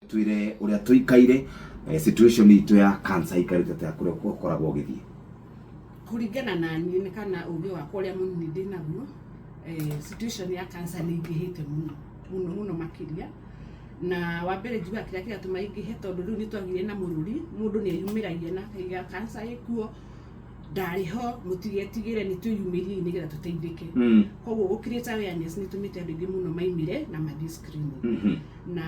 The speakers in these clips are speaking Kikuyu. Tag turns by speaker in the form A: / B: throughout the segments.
A: Twire uria tuikaire, situation itu ya cancer ikarite ta kuria gukoragwo githie.
B: Kũringana na niĩ nĩ kana ũgĩ wakwa ũrĩa mũnini ndĩ naguo, situation ya cancer nĩ ingĩhĩte mũno mũno mũno makĩria. Na wa mbere njugaga kĩrĩa kĩratũma ingĩhe, tondũ rĩu nĩ twagĩire na mũrũri, mũndũ nĩ eyumĩragia na akaiga cancer ĩkuo, ndarĩ ho, mũtigetigĩre, nĩ twĩyumĩriei nĩgetha tũteithĩke. Koguo gũ create awareness nĩ tũmĩte andũ aingĩ mũno maimĩre na mathiĩ screening. Na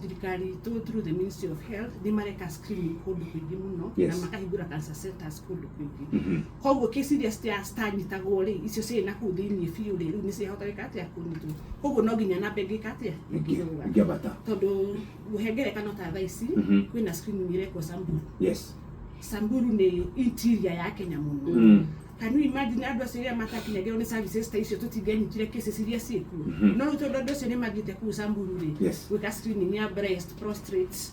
B: thirikari itũ through the Ministry of Health nĩ mareka screening kũndũ kũingĩ mũno na makahingũra cancer centers kũndũ kũingĩ. Koguo kesi iria citanyitagwo rĩ, icio ciĩ na kũu thĩinĩ biũ rĩ, rĩu nĩ ciahota gwĩka atĩa? Kũnyitwo. Koguo no nginya namba ĩngĩka atĩa? Ĩngĩgũa.
A: Ingĩambata.
B: Tondũ ngũhe ngerekano, ta thaa ici kwĩna screening ĩrekwo Samburu. Samburu nĩ interior ya Kenya mũno. Can you imagine andũ acio arĩa matakinyagĩrwo nĩ services ta icio, tũtingĩanyitire cases iria ciĩkuo? No rĩu tondũ andũ acio nĩ mathiĩte kũu Samburu rĩ, gwĩka screening ya breast, prostate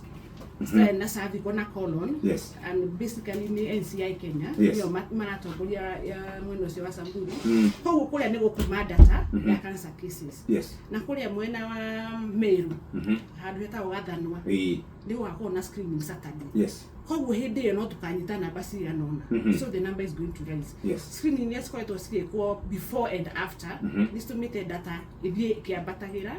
B: na cervical na colon, and basically nĩ NCI Kenya nĩo maratongoria ya mwena ũcio wa Samburu. Koguo kũrĩa nĩ gũkuma data ya cancer cases. Na kũrĩa mwena wa Meru, handũ hetagwo Gathanwa, nĩ gũgakorwo na screening Saturday. Koguo hĩndĩ ĩyo no tũkanyita namba cigana ũna. So the number is going to rise. Screening iria cikoretwo cigĩkwo before and after nĩ citũmĩte data ĩthiĩ ĩkĩambatagĩra,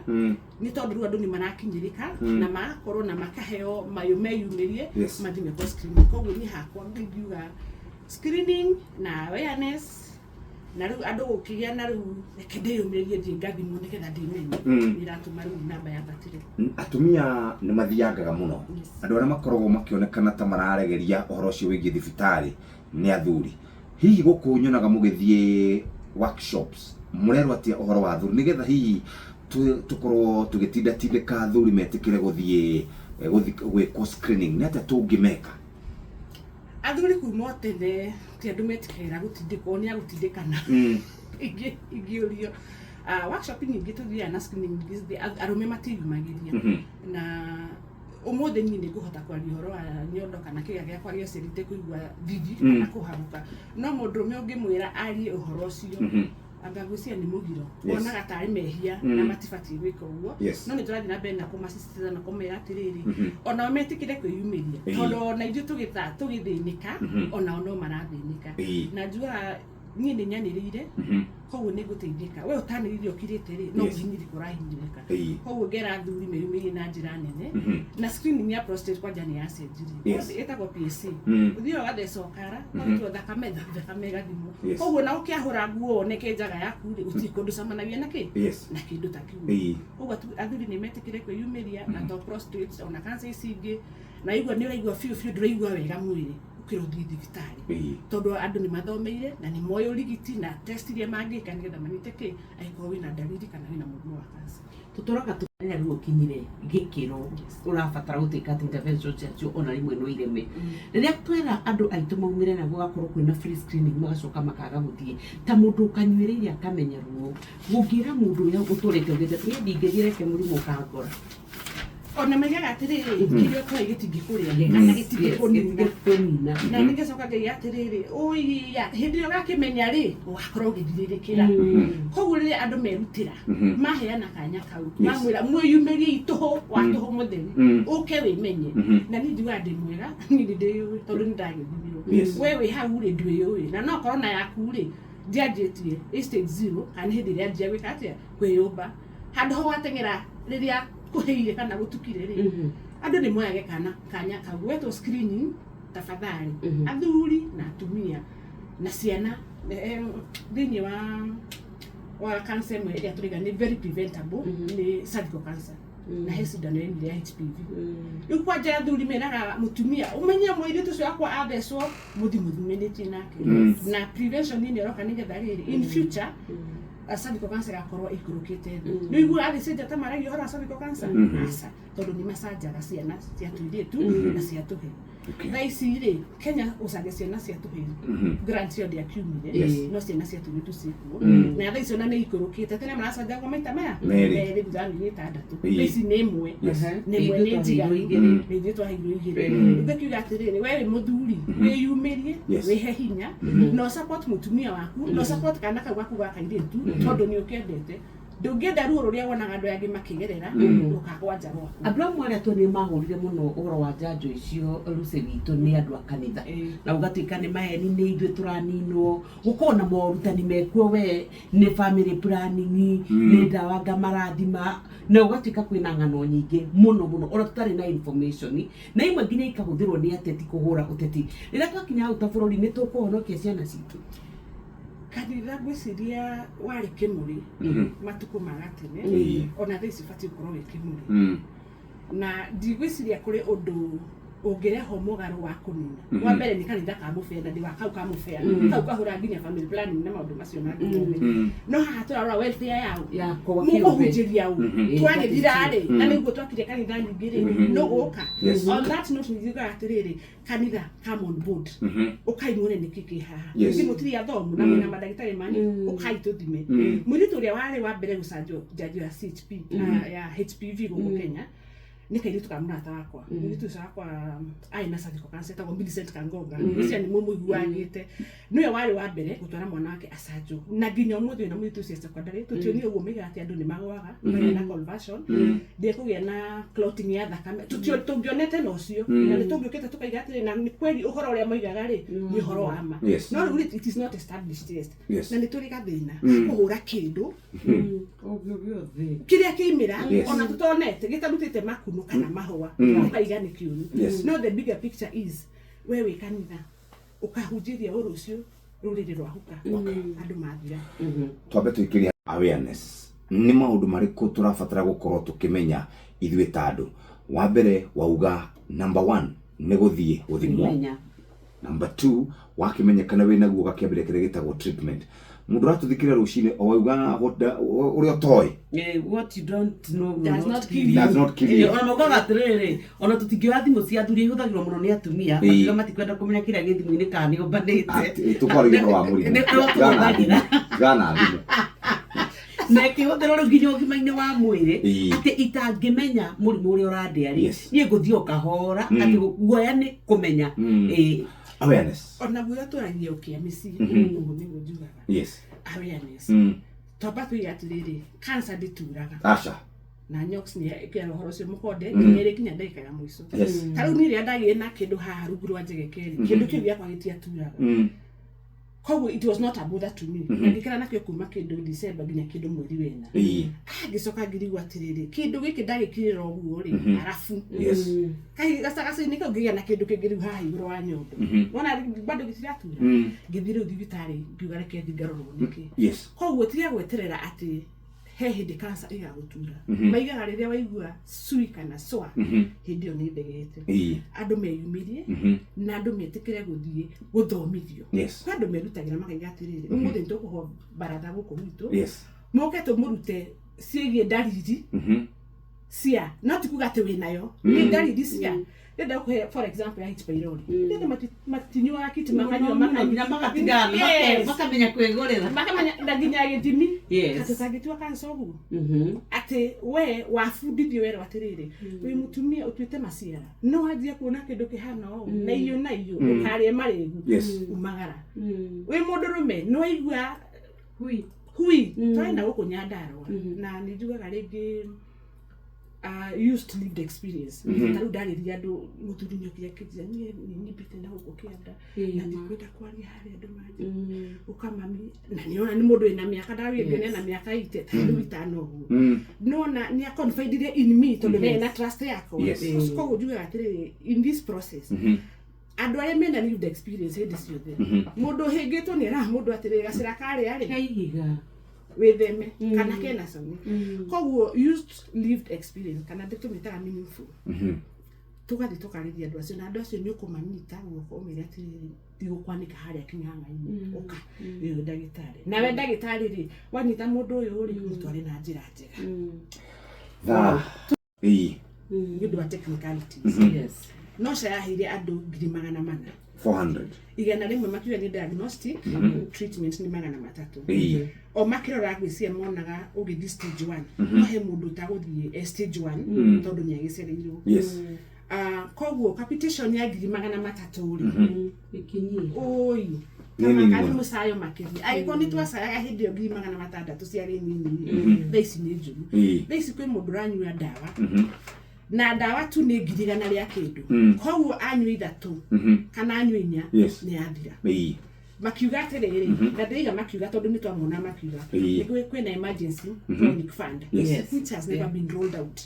B: nĩ tondũ rĩu andũ nĩ marakinyĩrĩka na magakorwo na makaheo mayũ meyumĩrie mathiĩ mekwo screening. Koguo niĩ hakwa ingiuga screening na awareness, na rĩu andũ gũkĩgĩa na rĩu reke ndĩyũmĩrĩrie thiĩ ngathimwo nĩgetha ndĩmenye, nĩ iratũma rĩu namba yambatĩre.
A: Atumia nĩ mathiangaga mũno. Andũ arĩa makoragwo makĩonekana ta mararegeria ũhoro ũcio wĩgiĩ thibitarĩ nĩ athuri. Hihi gũkũ nyonaga mũgĩthiĩ workshops, mũrerwo atĩa ũhoro wa athuri, nĩgetha hihi tũkorwo tũgĩtindatindĩka athuri metĩkĩre gũthiĩ gwĩkwo screening? Nĩ atĩa tũngĩmeka?
B: Athuri kuma o tene ti andũ metĩkagĩra gũtindĩkwo, nĩ agũtindĩkana. Ingĩũrio, workshop nyingĩ tũthiaga na screening nyingĩ, arũme matiyumagĩria. Na ũmũthĩ niĩ nĩ ngũhota kwaria ũhoro wa nyondo kana kĩga gĩakwa gĩa ciarite kũigua thithi kana kũharũka, no mũndũrũme ũngĩmwĩra arie ũhoro ũcio, anga gwĩciria nĩ mũgiro. Wonaga tarĩ mehia na matibatiĩ gwĩka ũguo. No nĩ tũrathiĩ na mbere na kũmasisitiza na kũmera atĩrĩrĩ, onao metĩkĩre kwĩyumĩria, tondũ ona ithuĩ tũgĩthĩnĩka, onao no marathĩnĩka. Na njugaga niĩ nĩ nyanĩrĩire, koguo nĩ ngũteithĩka. We ũtanĩrĩire ũkirĩte rĩ, no kũhinyĩrĩka ũrahinyĩrĩka. Koguo ngera athuri meyumĩrie na njĩra nene. Na screening ya prostate kwanja nĩ yacenjirie. Ĩtagwo PSA. Ũthiaga ũgathecwo kara, ũkarutwo thakame, thakame ĩgathimwo. Koguo na ũkĩahũra nguo woneke njaga yaku rĩ, gũtirĩ kũndũ cemanagia na kĩ na kĩndũ ta kĩu. Koguo athuri nĩ metĩkĩre kwĩyumĩria, na to prostate, ona cancer ici ingĩ. Na igua nĩ ũraigua biũ biũ ndũraigua wega mwĩrĩ, ũkĩra ũthiĩ thibitarĩ, tondũ andũ nĩ mathomeire na nĩ moĩ ũrigiti na test iria mangĩka nĩgetha manyite kĩ angĩkorwo wĩna dalili kana wĩna mũrimũ wa cancer.
C: Tũtũraga tũrĩa rĩu ũkinyire gĩkĩro ũrabatara gũtuĩka atĩ intervention ciacio ona rĩmwe no ireme. Rĩrĩa twera andũ aitũ maumĩre na gũgakorwo kwĩna free screening, magacoka makaga gũthiĩ, ta mũndũ ũkanyuĩrĩire akamenya ruo, ũngĩra mũndũ ũrĩa ũtũrĩte ugĩte niĩ ndingĩthiĩ, reke mũrimũ ũkangora?
B: Ona maigaga atĩrĩrĩ, kĩrĩa ũtoĩ gĩtingĩkũrĩa kana gĩtingĩkũnina.
C: Gĩtingĩkũnina.
B: Na nĩngĩcoka ngaiga atĩrĩrĩ, ũiya hĩndĩ ĩrĩa ũgakĩmenya rĩ, ũgakorwo ũgĩthirĩrĩkĩra. Koguo rĩrĩa andũ merutĩra, maheana kanya kau, mamwĩra mwĩyumĩriei tũhũ wa tũhũ mũtheri, ũke wĩmenye. Na niĩ njugaga ndĩ mwega, niĩ nĩ ndĩyũĩ tondũ nĩ ndagĩthimirwo. We wĩ hau rĩ, ndwĩyũĩ, na no korwo na yaku rĩ ndianjĩtie ĩ stage zero, kana nĩ hĩndĩ ĩrĩa anjia gwĩka atĩa, kwĩyũmba handũ ho wateng'era rĩrĩa kũhĩire kana gũtukire rĩ. Andũ nĩ moyage kana kanya kau gwetwo screening tafadhali, athuri na atumia na ciana. Thĩinĩ wa cancer ĩmwe ĩrĩa tũraiga nĩ very preventable nĩ cervical cancer, na he cindano ĩmwe ya HPV. Rĩu kwanja athuri meraga mũtumia, ũmenye mũirĩtu ũcio wakwa athecwo, mũthi mũthimanĩtie nake. Na prevention nĩ ĩroka nĩgetha rĩrĩ in future cervical cancer ĩgakorwo ĩikũrũkĩte thĩ. Nĩ ũiguaga athĩcenja ta maragia ũhoro wa cervical cancer? Aca, tondũ nĩ macanjaga ciana cia tũirĩtu na cia tũhĩĩ. Thaa ici rĩ, Kenya gũcanja ciana cia tũhĩĩ, grant ĩyo ndĩakiumire. No ciana cia tũirĩtu ciĩkuo. Na thaa ici ona nĩ ikũrũkĩte. Tene maracanjagwo maita maya
A: 2.
B: 2 thutha wa mĩeri 6. Thaa ici nĩ ĩmwe, nĩ ĩmwe,
C: Ithuĩ
B: nĩ njiganu.
C: twaheirwo 2.
B: Nĩ ithuĩ twaheirwo 2. Rĩu ngakiuga atĩrĩrĩ, we wĩ mũthuri, wĩyumĩrie, wĩhe hinya na ũsupport mũtumia waku na ũsupport kana kau gaku ga kairĩtu, tondũ nĩ ũkendete. Ndũngĩenda ruo rũrĩa wonaga andũ aya angĩ makĩgerera rũkagwanja rwaku.
C: Andũ amwe arĩa tuonire mahũrire mũno ũhoro wa njanjo icio, Lucy witũ, nĩ andũ a kanitha. Na gũgatuĩka nĩ maheni, nĩ ithuĩ tũraninwo, gũkorwo na morutani mekuo, we nĩ family planning, nĩ ndawa anga marathima, na gũgatuĩka kwĩna ng'ano nyingĩ mũno mũno ona tũtarĩ na information, na imwe nginya ikahũthĩrwo nĩ ateti kũhũra ũteti. Rĩrĩa twakinya hau ta bũrũri, nĩ tũkũhonokia ciana citũ?
B: Kanitha ngwĩciria warĩ kĩmũrĩ matukũ ma gatene, ona thaa ici ũbatiĩ gũkorwo wĩ kĩmũrĩ, na ndigwĩciria kũrĩ ũndũ ũngĩrehwo mũgarũ wa kũnina. Wa mbere nĩ kanitha ka mũbea, na ndĩ wa kau ka mũbea kau kahũra nginya family planning na maũndũ macio mangĩ mothe, no haha tũrarora welfare yao.
C: Yakwa kĩũmbe.
B: Mũkũhunjĩria ũ? Twagĩthira rĩ, na nĩguo twakire kanitha nyingĩ rĩ, no gũka. On that note, nĩ atĩrĩrĩ, kanitha, come on board, ũkai muone nĩkĩ kĩ haha. Ithuĩ mũtirĩ athomu na mwĩna mandagĩtarĩ manyu, ũkai tũthime. Mũirĩtu ũrĩa warĩ wa mbere gũcanjwo njanjo ya CHP, ya HPV gũkũ Kenya nĩ kairĩtu ka mũrata wakwa. Mũirĩtu ũcio wakwa arĩ na cervical cancer, etagwo Millicent Kangonga, ũcio nĩ mũmũiguagĩte. Nĩwe warĩ wa mbere gũtwara mwana wake acanjwo, na nginya ũmũthĩ ũyũ na mũirĩtu ũcio secondary tũtionire ũguo moigaga atĩ andũ nĩ magũaga, magĩa na conversion, ndĩkũgĩa na clotting ya thakame. Tũngĩonete na ũcio na nĩ tũngĩũkĩte tũkaiga atĩrĩ, na nĩ kweri ũhoro ũrĩa moigaga rĩ, nĩ ũhoro wa ma. No rĩu it is not established yet. Na nĩ tũrĩ gathĩna kũhũra kĩndũ
C: Ũngĩ
B: kĩrĩa kĩimĩra, ona tũtonete gĩtarutĩte makuno kana mahũa, ũkaiga nĩ kĩũru. No the bigger picture is, we wĩ kanitha ũkahunjĩria ũ rũciũ rũrĩrĩ rwahuka, andũ mathira?
A: Twambe twĩkĩre awareness. Nĩ maũndũ marĩkũ tũrabatara gũkorwo tũkĩmenya ithuĩ ta andũ? Wa mbere wauga number one nĩ gũthiĩ gũthimwo.
C: Menya.
A: Number two, wakĩmenyekana wĩ naguo, ũgakĩambĩrĩria kĩrĩa gĩtagwo treatment. Mũndũ ũratũthikĩrĩria rũcinĩ o wauga ũrĩa ũtoĩ
C: What you don't know will
B: does
C: not
B: not
C: kill
B: kill
C: you.
A: Does not kill you.
C: Ona maugaga atĩrĩrĩ, ona tũtingĩoya thimũ cia athuri, ihũthagĩrwo mũno nĩ atumia. Makiuga matikwenda kũmenya kĩrĩa gĩ thimũ-inĩ kana nĩ ũmbanĩte.
A: Tũkwaragia ũhoro wa mũrimũ.
C: Nĩ tũhũthagĩra.
A: Tigana na thimũ.
C: Na ĩkĩhũthĩrwo rĩu nginya ũgima-inĩ wa mwĩrĩ, atĩ itangĩmenya mũrimũ ũrĩa ũrandĩa rĩ, niĩ ngũthiĩ o kahora, atĩ guoya nĩ kũmenya.
A: Awareness.
B: Ona guoya tũragia ũkĩa mĩciĩ, ũguo nĩguo njugaga. Awareness. Twamba tuige atĩrĩrĩ, cancer ndĩturaga.
A: Aca.
B: Na nyox nĩ ĩkĩra ũhoro ũcio mũkonde nginya ĩrĩ kinya ndagĩka ya mũico. Ta rĩu niĩ rĩrĩa ndagĩire na kĩndũ haha rungu rwa njegeke rĩ, kĩndũ kĩu gĩakwa gĩtiaturaga, koguo it was not a bother to me. Na ngĩkĩra nakĩo kuma kĩndũ December nginya kĩndũ mweri wena. Ah, ngĩcoka ngĩrigwo atĩrĩrĩ, kĩndũ gĩkĩ ndagĩkirĩra ũguo rĩ, arabu gacagaca-inĩ kau ngĩgĩa na kĩndũ kĩngĩ rĩu haha igũrũ wa nyondo. Wona bado gĩtiratura. Ngĩthiĩ rĩu thibitarĩ, ngiuga reke thiĩ ngarorwo nĩkĩ. Koguo tiga gweterera atĩ he hĩndĩ cancer ĩgagũtura. Maigaga rĩrĩa waigua cui kana cwa, hĩndĩ ĩyo nĩ ndegete. Andũ meyumĩrie na andũ metĩkĩre gũthiĩ gũthomithio. Kwĩ andũ merutagĩra makaiga atĩrĩrĩ, ũmũthĩ nĩ tũkũhwo baratha gũkũ gwitũ, moke tũmũrute ciĩgiĩ ndariri cia, no ti kuga atĩ wĩnayo, nĩ ndariri cia. Ndĩrenda gũkũhe for example ya H pylori. Ndĩrenda matinyuaga kiti, makanyua, makanyua.
C: Nginya magatigana, makamenya kwĩgũrĩra.
B: Makamenya na nginya gĩthimi. Atĩ ũtangĩtua cancer ũguo, atĩ we wabundithio werwo atĩrĩrĩ, wĩ mũtumia ũtuĩte maciara, no wanjie kuona kĩndũ kĩhana ũũ na iyo na iyo, ũkarĩe marĩgu, umagara. Wĩ mũndũrũme nĩ waigua
C: Hui.
B: Hui. Twarĩ na gũkũ Nyandarũa, na nĩ njugaga rĩngĩ used lived experience. Ta rĩu ndarĩria andũ, mũthuri nĩ okire akĩnjĩra, niĩ nĩ nyimbĩte na gũkũ kĩanda na ndikwenda kwaria harĩa andũ manjĩ ũka mami, na nĩona nĩ mũndũ wĩna mĩaka ndawĩngĩ na mĩaka ite ta rĩu itano ũguo, nona nĩ aconfidire in me tondũ nĩ na trust yakwa. Koguo njugaga atĩrĩrĩ, in this process, andũ arĩa mena lived experience hĩndĩ ciothe, mũndũ ũhĩngĩtwo nĩ eraga mũndũ atĩrĩrĩ, gacĩra karĩa rĩ
C: Kaihiga.
B: Wĩtheme kana kena coni. Koguo used lived experience, kana tũmĩtaga meaningful, tũgathiĩ tũkarĩria andũ acio, na andũ acio nĩ ũkũmanyita guoko ũmere atĩrĩrĩ, ndigũkwanĩka harĩa kĩng'ang'a-inĩ, ũka ũyũ ndagĩtarĩ. Nawe ndagĩtarĩ rĩ, wanyita mũndũ ũyũ rĩ, mũtware na njĩra njega.
A: Thaa ĩĩ.
B: Nĩ ũndũ wa technicalities, no SHA yaheire andũ 400,000.
A: 400.
B: 100 makiuga nĩ diagnostic, treatment nĩ 300. O makĩrora ngwĩciria monaga ũgĩthiĩ stage 1, no he mũndũ ũtagũthiĩ e stage 1 tondũ nĩ agĩcereirwo. Ah, koguo capitation ya 300,000 rĩ,
C: Ikinyie.
B: Oi.
A: Nĩ nini
B: Kana
A: mũno.
B: mũcayo makĩria angĩkorwo nĩ twacayaga hĩndĩ ĩyo 600,000 ciarĩ nini thaa ici nĩ njũru. Thaa ici kwĩ mũndũ ũranyua ndawa na ndawa tu nĩ 100,000 rĩa kĩndũ. Koguo anyua ithatũ kana anyua inya nĩ yathira. Makiuga atĩrĩrĩ, na ndĩraiga makiuga tondũ nĩ twamona makiuga nĩ kwĩna emergency chronic fund which has never been rolled out.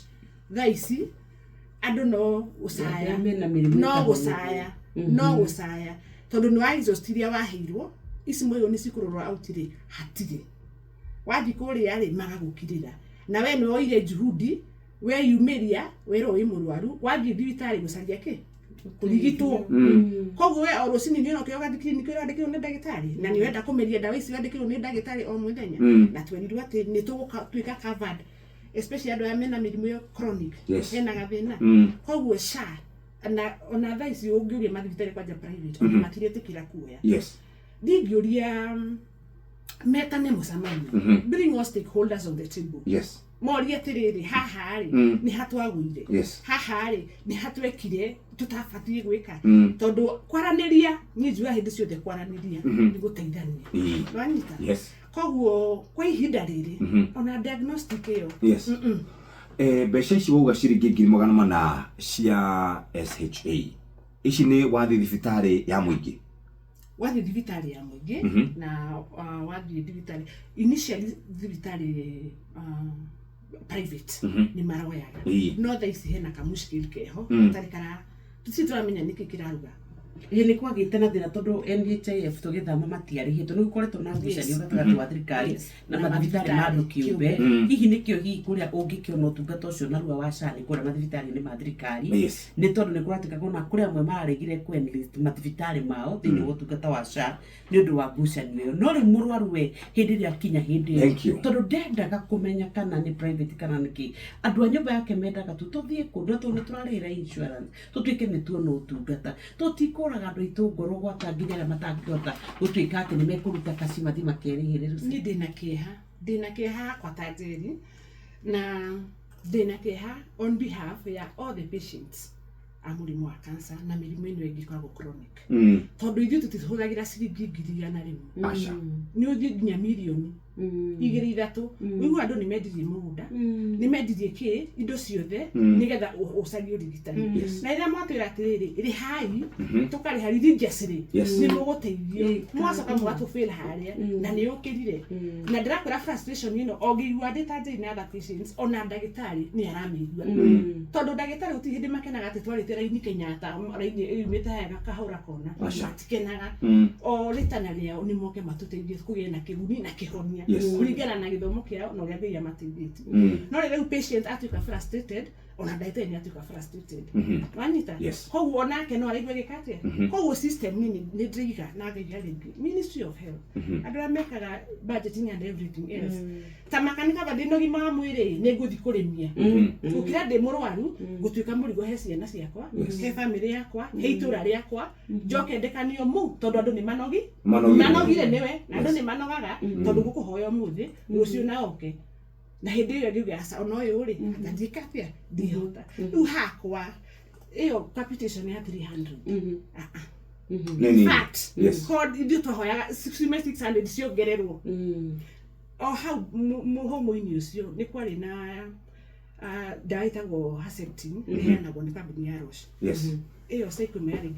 B: Thaa ici andũ no gũcaya,
C: Mena mĩrimũ
B: no
C: ĩtahonagwo.
B: gũcaya, no gũcaya, tondũ nĩ wa exhaust iria waheirwo ici mwĩrwo nĩ cikũrorwo out rĩ, hatirĩ. Wathiĩ kũrĩa rĩ, magagũkirĩra na we nĩ woire juhudi weyumĩria werwo wĩ mũrwaru, wathiĩ thibitarĩ gũcaria kĩ kũrigitwo. Koguo we o rũcinĩ nĩ ũroka ũgathiĩ kiriniki ũrĩa wandĩkĩirwo nĩ ndagĩtarĩ, na nĩ ũrenda kũmeria ndawa ici wandĩkĩirwo nĩ ndagĩtarĩ o mũthenya. Na twerirwo atĩ nĩ tũgũtuĩka covered, especially andũ arĩa mena mĩrimũ ĩyo chronic. Hena gathĩna. Koguo SHA na ona thaa ici ũngĩũria mathibitarĩ kwanja private matiretĩkĩra kuoya. Ndingĩũria metane mũcemanio, bring all stakeholders on the table, morie atĩrĩrĩ, haha rĩ nĩ hatwagũire, haha rĩ nĩ hatwekire tũtabatiĩ gwĩka, tondũ kwaranĩria, niĩ njugaga hĩndĩ ciothe kwaranĩria nĩ gũteithania. Wanyita? Koguo kwa ihinda rĩrĩ ona diagnostic ĩyo
A: Mbeca ici wauga ciringi 400,000 cia SHA ici nĩ wathiĩ thibitarĩ ya mũingĩ?
B: Wathiĩ thibitarĩ ya mũingĩ na wathiĩ thibitarĩ initially thibitarĩ private nĩ maroyaga, no thaa ici hena kamushkil keho gatarĩ kara tũtirĩ tũramenya nĩkĩ kĩraruga.
C: Ĩĩ, nĩ kwagĩte na thĩna tondũ NHIF tũgĩthama matiarĩhĩtwo, nĩ gũkoretwo na ngucanio gatagatĩ wa thirikari na
B: Na
C: mathibitarĩ ma andũ
B: mathibitarĩ
C: kĩũmbe.
B: Kĩũmbe.
C: Hihi nĩkĩo hihi kũrĩa ũngĩkĩona ũtungata ũcio narua wa SHA nĩ kũrĩa mathibitarĩ-inĩ ma thirikari, nĩ tondũ nĩ kũratuĩka ona kũrĩ amwe mararegire kũ enlist mathibitarĩ mao thĩinĩ wa ũtungata wa SHA nĩ ũndũ wa ngucanio ĩyo. No rĩu mũrwaru we hĩndĩ ĩrĩa akinya hĩndĩ
A: Thank you.
C: ĩyo, tondũ ndendaga kũmenya kana nĩ private kana nĩ kĩ, andũ a nyũmba yake mendaga tu tũthiĩ kũndũ na tondũ nĩ tũrarĩhĩra insurance tũtuĩke nĩ tuona ũtungata, tũtikũraga andũ aitũ ngoro gwata nginya arĩa matangĩhota gũtuĩka atĩ nĩ mekũruta kaci mathiĩ makerĩhĩre rĩu.
B: Niĩ ndĩna kĩeha, ndĩna kĩeha hakwa ta Njeri, na ndĩna kĩeha on behalf ya all the patients a mũrimũ wa cancer na mĩrimũ ĩno ĩngĩ ĩkoragwo chronic, tondũ ithuĩ tũtihũthagĩra ciringi 100,000.
A: Aca.
B: Nĩ ũthiĩ nginya mirioni 2, 3. Ũigua andũ nĩ mendirie mũgũnda, nĩ mendirie kĩ indo ciothe nĩgetha ũcarie ũrigitani. Na rĩrĩa mwatwĩra atĩrĩrĩ, rĩhai, tũkarĩha religiously, nĩ mũgũteithio, mũgacoka mũgatũfail harĩa na nĩ ũkĩrire. Na ndĩrakwĩra frustration ĩno o ngĩigua ndĩ ta Njeri na other patients, ona ndagĩtarĩ nĩ aramĩigua, tondũ ndagĩtarĩ gũtirĩ hĩndĩ makenaga atĩ twarĩte raini Kenyatta, raini yumĩte haya kahũra kona. Matikenaga. O rĩtana rĩao nĩ moke matũteithie kũgĩe na kĩguni na kĩhonia kũringana na gĩthomo kĩao na ũrĩa Ngai amateithĩtie. No rĩrĩa rĩu patient atuĩka frustrated, ona ndagĩtarĩ nĩ atuĩka frustrated. Wanyita?
A: Yes.
B: Koguo onake no araigua gĩka atĩa. Koguo system niĩ nĩ ndĩraiga na ngaiga rĩngĩ Ministry of Health, andũ arĩa mekaga budgeting and everything else, ta makanika ba ndĩna ũgima wa mwĩrĩ nĩ ngũthiĩ kũrĩmia gũkĩra ndĩ mũrwaru gũtuĩka mũrigo he ciana ciakwa, he family yakwa, he itũra rĩakwa, njoke ndekanio mu tondũ andũ nĩ manogi.
A: Manogire.
B: Manogire nĩwe na andũ nĩ manogaga tondũ gũkũhoya ũmũthĩ, rũciũ na oke na hĩndĩ ĩyo ngiuga aca ona ũyũ rĩ anga ndiĩka atĩa ndihota. Rĩu hakwa ĩyo capitation ya 300, ah, ah.
A: Nĩ
B: In
A: nini.
B: fact, code ithuĩ twahoyaga ciume 600 ciongererwo. O hau mũhũmũ-inĩ ũcio nĩ kwarĩ na ndawa ĩtagwo Herceptin, ĩheanagwo nĩ kambuni ya Roche. Ĩyo cycle ĩmwe yarĩ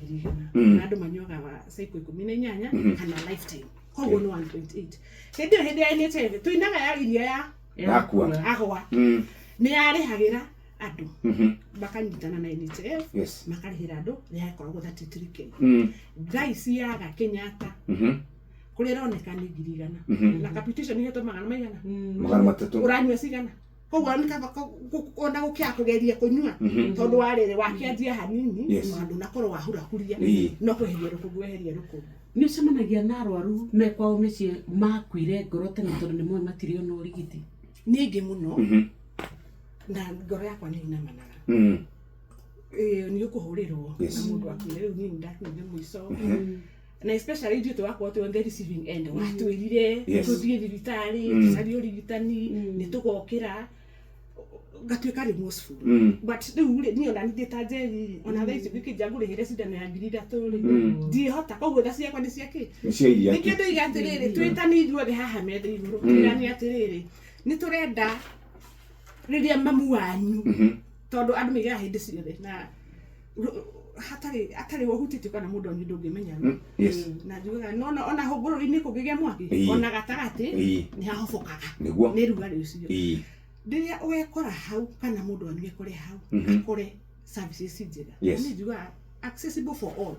B: 100,000, na andũ manyuaga cycle 18 kana lifetime, koguo nĩ 1.8. Hĩndĩ ĩyo, hĩndĩ ya NHIF tũinaga ya iria ya
A: Yakua.
B: agwa nĩ yarĩhagĩra andũ makanyitana na NHIF, makarĩhĩra andũ, yakoragwo 33K. Thaa ici yaga Kenyatta kũrĩa ĩroneka nĩ 100,000, na capitation ihetwo magana maigana?
A: 300.
B: Ũranyua cigana? Koguo nĩ kaba ona gũkĩaga kũgeria kũnyua, tondũ warĩrĩ wakĩanjia hanini ona ndũnakorwo wahurahuria no kweheria rũkũngũ, weheria rũkũngũ.
C: Nĩ ũcemanagia na arwaru me kwao mĩciĩ makuire ngoro tene tondũ nĩ moĩ matirĩ ona ũrigiti?
B: Nĩ aingĩ mũno, na ngoro yakwa nĩ inamanaga. Ĩĩ, nĩ ũkũhũrĩrwo na mũndũ akuire rĩu niĩ ndakinyire mũico, na especially ithuĩ tũgakorwo twĩ on the receiving end, watwĩrire tũthiĩ thibitarĩ tũcarie ũrigitani, nĩ tũgokĩra. Ngatuĩka remorseful. But rĩu rĩ, niĩ ona ndĩ ta Njeri rĩ, ona thaa ici ngĩkĩnja ngũrĩhĩre cindano ya 3000 rĩ, ndiĩhota. Koguo tha ciakwa nĩ cia kĩ?
A: Nĩ cia iria tu.
B: Nĩkĩo ndoiga atĩrĩrĩ, twĩtani ithuothe haha metha igũrũ, twĩrane atĩrĩrĩ, nĩ tũrenda rĩrĩa mamu wanyu, tondũ andũ maigaga hĩndĩ ciothe na hatarĩ atarĩ ũhutĩtio kana mũndũ wanyu ndũngĩmenya ruo. Na njugaga nona ona hũngũrũrũ-inĩ kũngĩgĩa mwaki, ona gatagatĩ nĩ hahobokaga nĩ rugarĩ ũcio. Rĩrĩa ũgekora hau kana mũndũ wanyu ekore hau, akore services njega. Nĩ njugaga accessible for all,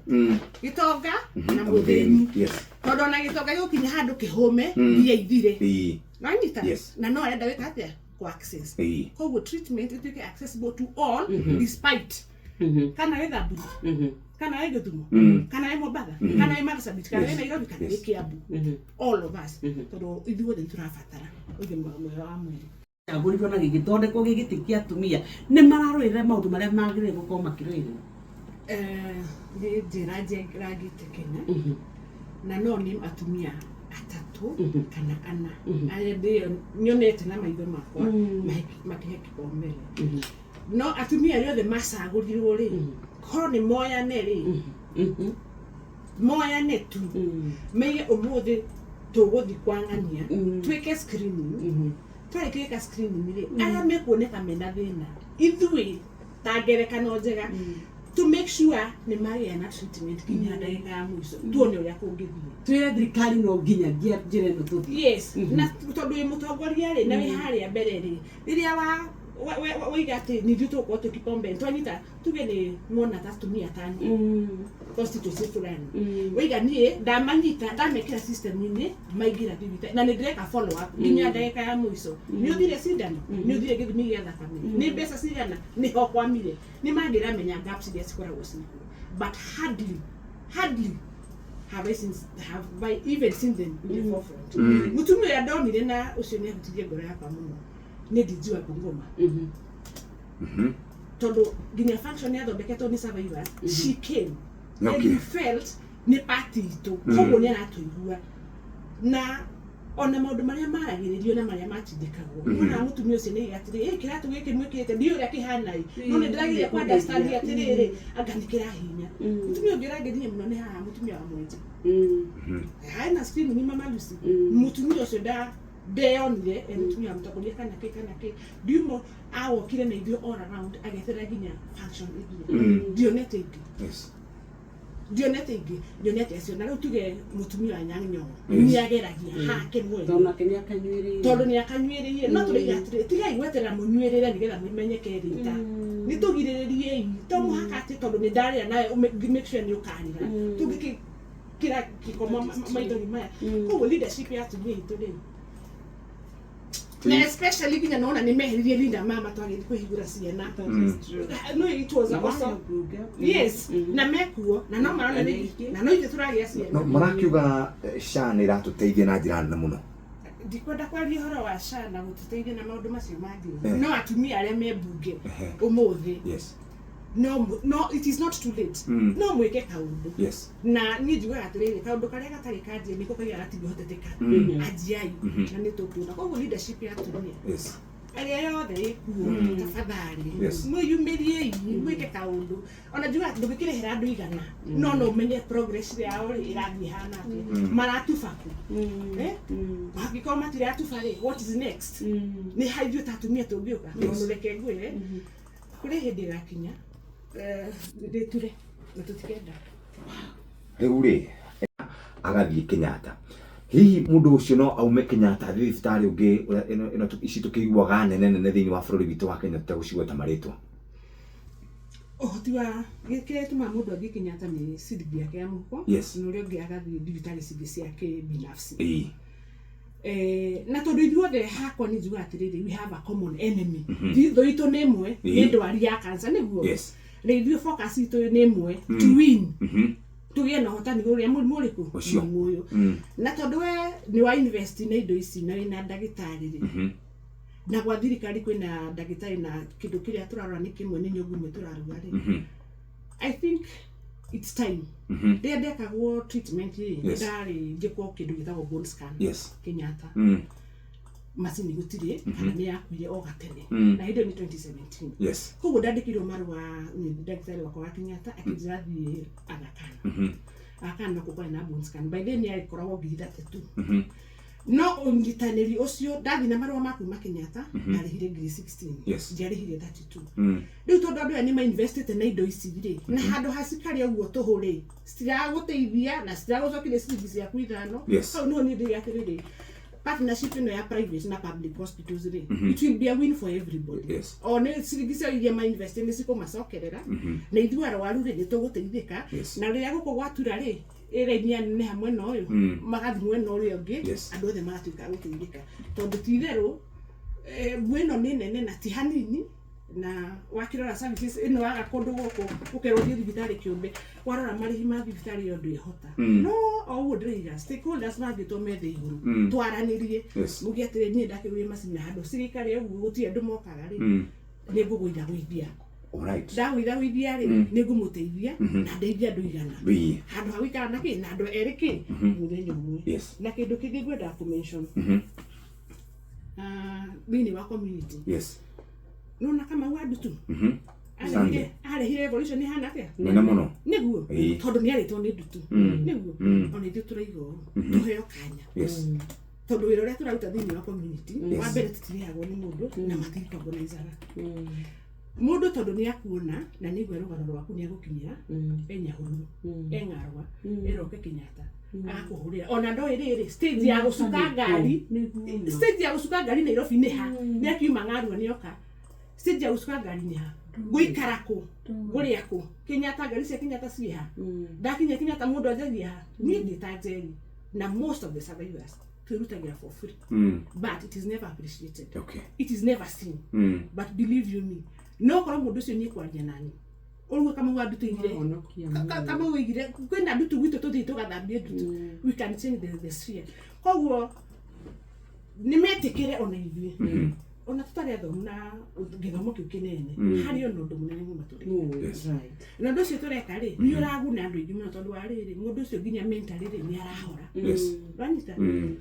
B: gĩtonga na mũthĩni, tondũ ona gĩtonga gĩgũkinya handũ kĩhũme, mbia ithire. Nanyita?
A: Yes.
B: Na no arenda gwĩka atĩa? Ku access. Koguo treatment ĩtuĩke accessible to all, despite kana wĩ Thamburu, kana wĩ Gĩthumo, kana wĩ Mombatha, kana wĩ Marsabit, kana wĩ Nairobi, kana wĩ Kiambu, all of us, tondũ ithuothe nĩ tũrabatara ũgima mwega wa mwĩrĩ.
C: Cagũrirwo na gĩgĩthondekwo gĩ gĩtĩ kĩa atumia, nĩ mararũĩrĩra maũndũ marĩa magĩrĩire gũkorwo makĩrũĩrĩra?
B: Nĩ njĩra njengĩrangĩte Kenya na no nĩ atumia atatũ kana ana arĩa ndĩyo nyonete na maitho makwa makĩhe kĩpaumbele. No atumia arĩa othe macagũrirwo rĩ, korwo nĩ moyane rĩ, moyane tu, meige ũmũthĩ tũgũthi kwang'ania twĩke screening. Twarĩkia gwĩka screening rĩ, arĩa mekuoneka mena thĩna, ithuĩ ta ngerekano njega to make sure nĩ magĩa na treatment nginya ndagĩka ya mũico, tuone ũrĩa kũngĩthiĩ.
C: Twĩre thirikari no nginyagia njĩra ĩno tũthiĩ.
B: Yes, na tondũ wĩ mũtongoria rĩ, na wĩ harĩa mbere rĩ, rĩrĩa wa waiga atĩ nĩ ithuĩ tũgũkorwo twĩ kipaumbele, twanyita tuge nĩ muona ta atumia atano constituency fulani, waiga niĩ ndamanyita, ndamekĩra system-inĩ, maingĩra thibitarĩ na nĩ ndĩreka follow up nginya ndagĩka ya mũico, nĩ ũthire cindano, nĩ ũthire gĩthimi gĩa thakame, nĩ mbeca cigana, nĩho kwamire, nĩ mangĩramenya gaps iria cikoragwo cikuo. But hardly, hardly have I even seen them in the forefront. Mũtumia ũrĩa ndonire na ũcio nĩ ahutirie ngoro yakwa mũno nĩ DG wa Bungoma, tondũ nginya function yathondeketwo nĩ survivors, she came and you felt nĩ party itũ, koguo nĩ aratũigua na ona maũndũ marĩa maragĩrĩrio na marĩa matindĩkagwo. Wonaga mũtumia ũcio nĩ atĩrĩ, "Ĩ, kĩratũ gĩkĩ mwĩkĩrĩte ndiũĩ ũrĩa kĩhana ĩ, no nĩ ndĩrageria ku understand atĩrĩrĩ, anga nĩ kĩrahinya." Mũtumia ũngĩ ũrangenirie mũno nĩ haha mũtumia wa Mwenje hena screen Mama Lucy. Mũtumia ũcio ndeyonire e mũtumia wa mũtongoria kana kĩ kana kĩ, ndiumo awokire na ithuĩ all around, agĩetherera nginya function ĩthire. Ndionete ingĩ. Ndionete ingĩ, ndionete acio. Na rĩu tuge mũtumia wa Anyang' Nyong'o nĩ ageragia hake mwene.
C: Tondũ nake nĩ akanyuĩrĩire.
B: Tondũ nĩ akanyuĩrĩire, no tũraiga atĩrĩ, tigai gweterera mũnyuĩrĩre nĩgetha mũmenyeke rĩta, nĩ tũgirĩrĩriei. To mũhaka atĩ tondũ nĩ ndarĩra nawe make sure nĩ ũkarĩra, tũngĩkĩra gĩko maithori maya. Koguo leadership ya atumia aitũ rĩ, na especially nginya nona nĩ meheririe Linda Mama twagĩthiĩ kwĩhingũra ciana. No it was
C: Na
B: also
C: warĩ mbunge.
B: Yes, na mekuo na no marona
C: Na
B: nĩ
C: ningĩ.
B: na no ithuĩ tũragĩa ciana.
A: No marakiuga SHA nĩ ĩratũteithia na njĩra nene mũno.
B: Ndikwenda kwaria ũhoro wa SHA na gũtũteithia na maũndũ macio mangĩ, no atumia arĩa me mbunge ũmũthĩ, no it is not too late. No mwĩke kaũndũ. Na niĩ njugaga atĩrĩrĩ, kaũndũ karĩa gatarĩ kanjie nĩko kaiga gatingĩhoteteka. Anjiai na nĩ tũkuona. Koguo leadership ya atumia arĩa yothe ĩkuo, tafadhali mwĩyumĩriei mwĩke kaũndũ. Ona njugaga ndũngĩkĩrĩhĩra andũ 100, no ũmenye progress yao rĩ ĩrathiĩ hana atĩa, maratuba kũ? Eh? Angĩkorwo matiratuba rĩ, what is next? Nĩ ha ithuĩ ta atumia tũngĩũka? Tondũ reke ngwĩre, kũrĩ hĩndĩ ĩgakinya rĩture na tũtikenda.
A: Rĩu rĩ, agathiĩ Kenyatta, hihi mũndũ ũcio no aume Kenyatta athiĩ thibitarĩ ũngĩ ũrĩa ĩno ici tũkĩiguaga nene nene thĩinĩ wa bũrũri witũ wa Kenya, tũtegũcigweta marĩtwa?
B: Ũhoti wa kĩrĩa gĩtũmaga mũndũ athiĩ Kenyatta nĩ ciringi yake ya mũhuko, na ũrĩa ũngĩ agathiĩ thibitarĩ cingĩ cia kĩbinafsi. Na tondũ ithuothe hakwa nĩ njugaga atĩrĩrĩ, we have a common enemy. Thũ itũ nĩ ĩmwe, nĩ ndwari ya cancer, nĩguo?
A: Yes.
B: Rĩ ithuĩ focus itũ nĩ ĩmwe, to win, tũgĩe na ũhotani ũrĩa mũrimũ ũrĩkũ?
A: Ũcio.
B: Mũrimũ ũyũ. Na tondũ we nĩ wa invest na indo ici na wĩna ndagĩtarĩ rĩ, na gwa thirikari kwĩna ndagĩtarĩ, na kĩndũ kĩrĩa tũrarora nĩ kĩmwe, nĩ nyũngũ ĩmwe tũraruga rĩ, I think it's time. Rĩrĩa ndekagwo treatment rĩ, ndarĩ njĩkwo kĩndũ gĩtagwo bone scan Kenyatta. Macini gũtirĩ kana nĩ yakuire o gatene. Na hĩndĩ ĩyo nĩ 2017. Koguo ndandĩkĩirwo marũa nĩ ndagĩtarĩ wakwa wa Kenyatta, akĩnjĩra thiĩ Aga Khan. Aga Khan no kũkorwo na bone scan. By then yarĩkoragwo 30,000. No ũnyitanĩri ũcio, ndathiĩ na marũa ma kuma Kenyatta, ndarĩhire 16,000. Ndiarĩhire 32. Rĩu tondũ andũ aya nĩ mainvestĩte na indo ici rĩ, na handũ ha cikarĩ ũguo tũhũ rĩ, citiragũteithia na citiragũcokeria ciringi ciaku 5. Hau niho niĩ ndĩrĩ atĩrĩrĩ, partnership ĩno ya private na public hospitals rĩ, it will be a win for everybody. O nĩ ciringi ciao iria mainvest nĩ cikũmacokerera, na ithuĩ arwaru rĩ, nĩ tũgũteithĩka. Na rĩrĩa gũkũ gwatura rĩ, ĩraini ya neneha mwena ũyũ, magathiĩ mwena ũrĩa ũngĩ, andũ othe magatuĩka a gũteithĩka, tondũ ti itherũ mbu ĩno nĩ nene na ti hanini. Na wakĩrora services ĩno, waga kũndũ gũkũ ũkerwo thiĩ thibitarĩ kĩũmbe, warora marĩhi ma thibitarĩ ĩyo ndwĩhota. No o ũguo ndĩroiga, stakeholders mangĩtwo methe igũrũ, twaranĩrie, muge atĩrĩ, niĩ ndakĩgũire macini na handũ cirikari ũguo gũtirĩ andũ mokaga rĩ, nĩ ngũgũitha gũithia. Ndagũitha gũithia rĩ, nĩ ngũmũteithia na ndeithie andũ 100 handũ ha gũikara na kĩ na andũ erĩ kĩ mũthenya ũmwe. Na kĩndũ kĩngĩ ngwendaga kũ mention, thĩinĩ wa community, nona Kamau wa Ndutu
A: Sunday.
B: Arehire revolution ihana atĩa?
A: Nene mũno.
B: Nĩguo, tondũ nĩ arĩtwo nĩ Ndutu. Nĩguo ona ithuĩ tũraiga ũũ, tũheo kanya, tondũ wĩra ũrĩa tũraruta thĩinĩ wa community, wa mbere tũtirĩhagwo nĩ mũndũ na matirecognizaga mũndũ, tondũ nĩ akuona na nĩ aigua rũgano rwaku, nĩ agũkinyĩra e Nyahururu, e Ng'arwa, eroke Kenyatta, agakũhũrĩra ona ndoĩ rĩrĩ stage ya gũcuka ngari, stage ya gũcuka ngari Nairobi nĩ ha, nĩ akiuma Ng'arua nĩ oka, stage ya gũcuka ngari nĩ ha, gũikara kũ, gũrĩa kũ, Kenyatta, ngari cia Kenyatta ciĩ ha, ndakinya Kenyatta mũndũ anjagia ha. Niĩ ndĩ ta Njeri na most of the survivors twĩrutagĩra for free, but it is never appreciated. It is never seen. But believe you me, no korwo mũndũ ũcio nĩ kwaria nani ũguo Kamau wa Ndutu igire Kamau igire kwĩna Ndutu gwitũ, tũthiĩ tũgathambie Ndutu, we can change the sphere. Koguo nĩ metĩkĩre ona ithuĩ, ona tũtarĩ athomu na gĩthomo kĩu kĩnene, harĩ ona ũndũ mũnene mũno tũrĩ na ũndũ ũcio tũreka rĩ, nĩ ũraguna andũ aingĩ mũno, tondũ wa rĩrĩ, mũndũ ũcio nginya mentally rĩ, nĩ arahora. Wanyita?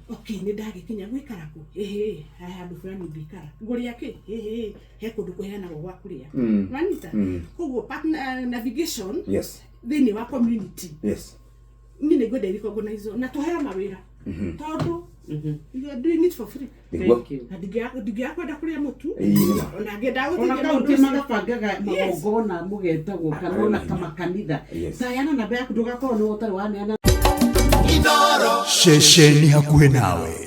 B: Okay, nĩ ndagĩkinya gwĩkara kũ, ĩhĩ, he handũ fulani ngĩikara, ngũrĩa kĩ, ĩhĩ, he kũndũ kũheanagwo gwa kũrĩa. Wanyita? Koguo partner navigation thĩinĩ wa community, niĩ nĩ ngwenda ĩrecognize na tũheo mawĩra, tondũ you are doing it for free.
A: Nĩguo.
B: Na ndingĩaga kwenda kũrĩa mũtu,
A: Ĩĩ, nĩma.
B: ona ngĩendaga
C: Ona
B: gũteithia
C: kaunti
B: mũndũ ũcio.
C: magabangaga magongona mũgetagwo kana ona kamakanitha. Tayana namba yaku, ndũgakorwo nĩ ũtarĩ waneana.
D: Ceceni hakuhĩ nawe.